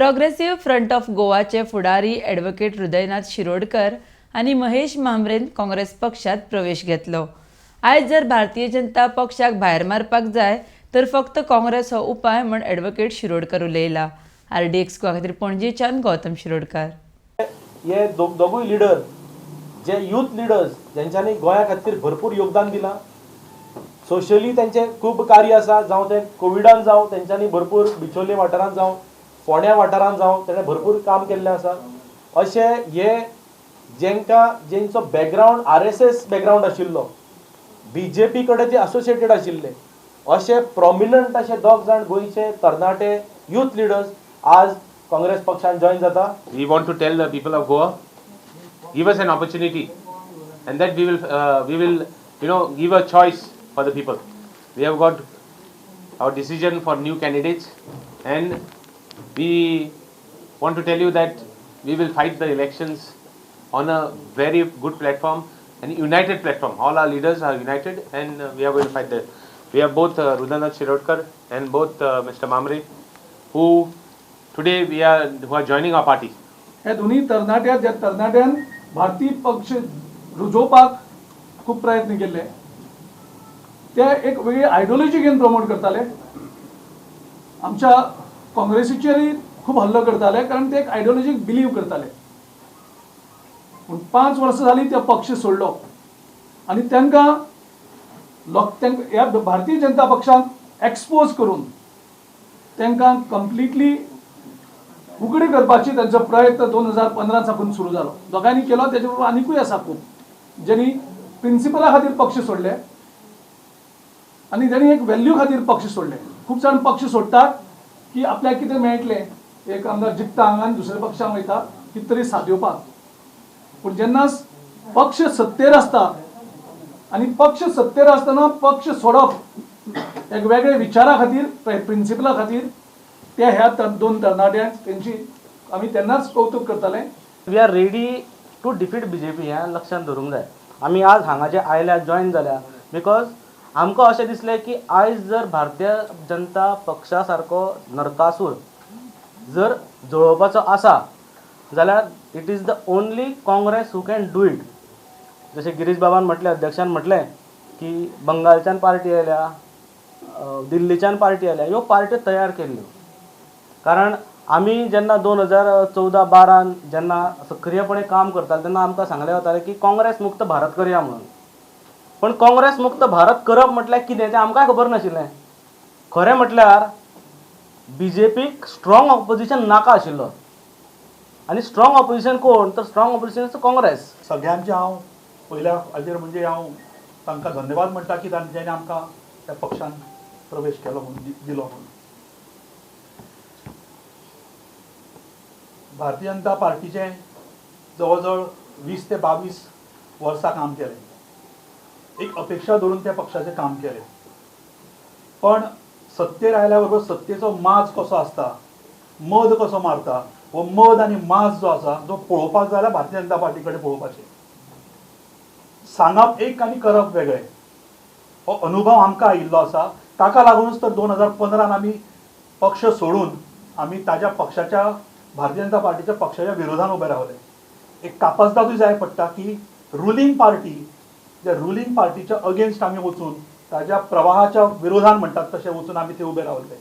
Progressive front of गोवाचे फुडारी advocate Hridaynath Shirodkar आनी महेश म्हांबरेन काँग्रेस पक्षात प्रवेश घेतलो. आयज जर भारतीय जनता पक्षाक भायर मारपाक जाय तर फक्त काँग्रेस हो उपाय म्हण ॲडव्होकेट शिरोडकर उलयला. आरडीएक्स गोवा खातीर पणजेच्यान गौतम शिरोडकर. हे दोगूय लिडर जे यूथ लिडर्स जेंच्यांनी गोंया खातीर भरपूर योगदान दिलां, सोशली तेंचें खूब कार्य आसा, जावं तें कोविडान जावं तेंच्यांनी भरपूर बिचोले वाठारांत जावं फोंड्या वाठारांत जावं तेणें भरपूर काम केल्लें आसा. अशें हे जेंकां जेंचो बॅकग्रावंड आरएसएस बॅकग्रावंड आशिल्लो, बीजेपी कडेन ते असोसिएटेड आशिल्ले, अशे प्रोमिनंट अशे दोग जाण गोंयचे तरणाटे यूथ लिडर्स आज काँग्रेस पक्षान जॉयन जाता. We want to tell the people of Goa, give us an opportunity, and that we will give a choice for the people. We have got our decision for new candidates, and we want to tell you that we will fight the elections on a very good platform, an united platform. All our leaders are united, and we are going to fight the. We have both Hridaynath Shirodkar and both Mr. Mhambre, who today we are who are joining our party. हे दोन्ही तरणाट्या ज्या तरणाट्यान भारतीय पक्ष रुजोवपाक खूब प्रयत्न केल्ले, ते एक वेगळी आयडियोलॉजी घेवन प्रमोट करताले. आमच्या काँग्रेसीचेरय खूब हल्लो करताले, कारण ते एक आयडियोलॉजीक बिलीव करताले. पूण 5 वर्सां जालीं ते पक्ष सोडलो आनी तांकां लोक तांकां ह्या भारतीय जनता पक्षाक एक्सपोज करून तांकां कंप्लिटली उगडी करपाची तांचो प्रयत्न 2015 साकून सुरू जालो. दोगांयनी केलो. तेजे बरोबर आनिकूय आसा खूब ज्यांनी प्रिंसिपला खातीर पक्ष सोडले आनी ज्यांनी एक व्हॅल्यू खातीर पक्ष सोडले. खूब जाण पक्ष सोडटात की आपल्याक कितें मेळटलें, एक आमदार जिखता हांगा आनी दुसऱ्या पक्षांत वयता कितें तरी सादोवपाक. पूण जेन्ना पक्ष सत्तेर आसता आनी पक्ष सत्तेर आसतना पक्ष सोडप एक वेगळे विचारा खातीर, प्रिंसिपला खातीर, त्या ह्या दोन तरणाट्यांक तेंची आमी तेन्नाच कौतूक करताले. We are ready to defeat BJP हें लक्षांत धरूंक जाय. आमी आज हांगा जे आयल्या, जॉयन जाल्या, because आमकां अशें दिसलें की आयज जर भारतीय जनता पक्षा सारको नरकासूर जर जळोवपाचो आसा जाल्यार it is the only Congress who can do it. जशें गिरीश बाबान म्हटलें, अध्यक्षान म्हटलें की बंगालच्यान पार्टी आयल्या, दिल्लीच्यान पार्टी आयल्या, ह्यो पार्ट्यो तयार केल्ल्यो. कारण आमी जेन्ना 2014 12न जेन्ना सक्रियपणे काम करताले तेन्ना आमकां सांगलें वतालें की काँग्रेस मुक्त भारत करया म्हणून. पण काँग्रेस मुक्त भारत करप म्हटल्यार कितें तें आमकांय खबर नाशिल्लें. खरें म्हटल्यार बीजेपीक स्ट्रॉंग ऑपोजिशन नाका आशिल्लो आनी स्ट्रॉंग ऑपोजिशन कोण तर स्ट्रॉंग ऑपोजिशन काँग्रेस. सगळ्यांचे हांव पयल्या हाजेर म्हणजे हांव तांकां धन्यवाद म्हणटा की तांच्यांनी आमकां त्या पक्षान प्रवेश केलो म्हणून, दिलो म्हणून. भारतीय जनता पार्टीचें जवळ जवळ 20 ते 22 वर्सां काम केलें, एक अपेक्षा धरून त्या पक्षाचें काम केलें. पण सत्तेर आयल्या बरोबर सत्तेचो माज कसो आसता, मद कसो मारता, हो मद आनी माज जो आसा जो पळोवपाक जाल्यार भारतीय जनता पार्टी कडेन पळोवपाचें. सांगप एक आनी करप वेगळें, हो अनुभव आमकां आयिल्लो आसा. ताका लागूनच तर 2015न आमी पक्ष सोडून आमी ताज्या पक्षाच्या, भारतीय जनता पार्टीच्या पक्षाच्या विरोधान उबे रावले. एक कापस्दादूय जाय पडटा की रुलींग पार्टी, ज्या रुलींग पार्टीच्या अगेन्स्ट आमी वचून ताज्या प्रवाहाच्या विरोधान म्हणटात तशें वचून आमी थंय उबे रावले.